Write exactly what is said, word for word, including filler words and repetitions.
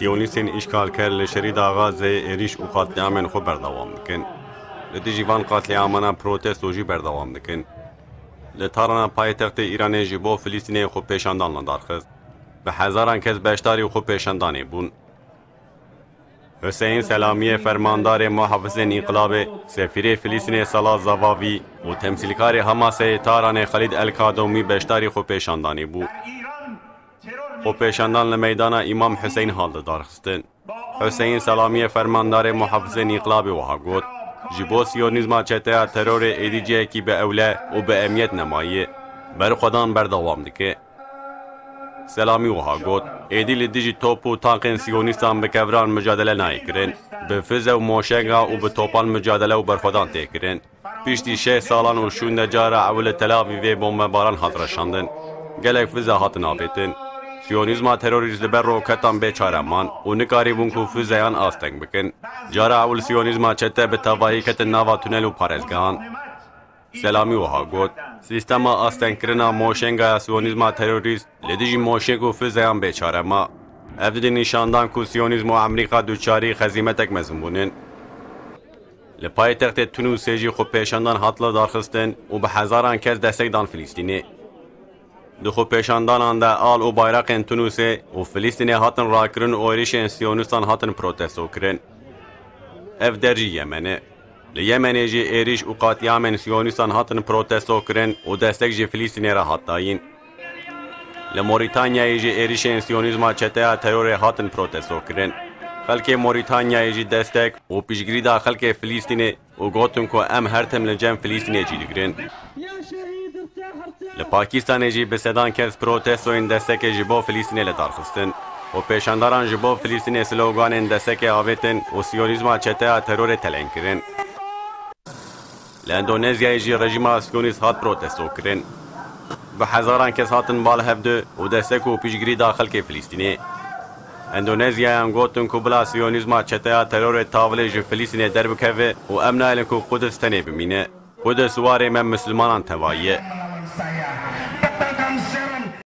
Siyonîstên îşgalker li şerîda Gazeyê êrîş û qetlîamên xwe berdewam dikin. Li dijî van qetlîamana protesto jî berdewam dikin. Li Tarana paytextê Îranê ji bo Filistînê xwepêşandan li dar xist. Bi hezaran kes beşdarî xwepêşandanê bûn. Hüseyin Selamiyê fermandarê muhafizên înqilabê, sefîrê Filistînê Sala Zavavî û temsîlkarê Hamasê yê Taranê Xelîd El Kadomî beşdarî xwepêşandanê bû. Xwepêşandan li meydana Îmam Hüseyin hat lidarxistin. Hüseyin Selamiyê fermandarê muhafizên înqilabê wiha got, ji bo siyonîzma çeteya terorê êdî cihekî bi ewle û bi emniyet nemaye. Berxwedan berdewam dike. Selamî wiha got, êdî li dijî top û tankên siyonîstan bi kevran micadele nayê kirin. Bi fize û moşenga û bi topan micadele û berxwedan tê kirin. Piştî şeş salan û şûnde cara ewil li Tel Avîvê bombebaran hat reşandin. Gelek fize hatin avêtin. Siyonîzma terorîst li ber roketan bê çare man û nikarîbûn ku fizeyan asteng bikin. Cara ewil siyonîzma çete bi tevahî ketin nava tunel û parêzgehan. Selamî wiha got, sîstema astengkirina moşenga ya siyonîzma terorîst li dijî moşek û fizeyan bê çare ma. Ev dide nîşandan ku siyonîzm û Amerîka duçarî xezîmetek mezin bûnin. Li paytextê Tunûsê jî xwepêşandan hat lidarxistin û bi hezaran kes destek dan Filistînê. Di xwepêşandanan de al û bayraqên Tunûsê û Filistînê hatin rakirin û êrişên siyonîstan hatin protesto kirin. Ev der jî Yemen e. Li Yemenê jî êrîş û qetlîamên siyonîstan hatin protesto kirin û destek ji Filistînê re hat dayîn. Li Morîtanyayê jî êrişên siyonîzma çeteya terorê hatin protesto kirin. Xelkê Morîtanyayê jî destek û piştgirî da xelkê Filistînê û gotin ku em her tim li cem Filistînê cî digirin. Li Pakistanê jî bi sedan kes protestoyên destekê ji bo Filistînê li dar xistin. Xwepêşandaran ji bo Filistînê sloganên destekê avêtin û siyonîzma çeteya terorê teleng kirin. Li Endonezyayê jî rejîma siyonîst hat protesto kirin. Bi hezaran kes hatin bal hevdu û destek û piştgirî da xelkê Filistînê. Endonezyayan gotin ku bila siyonîzma çeteya terorê tavilê ji Filistînê derbikeve û em nayêlin ku Qudis tenê bimîne. Qudis warê me misilmanan tevayî ye.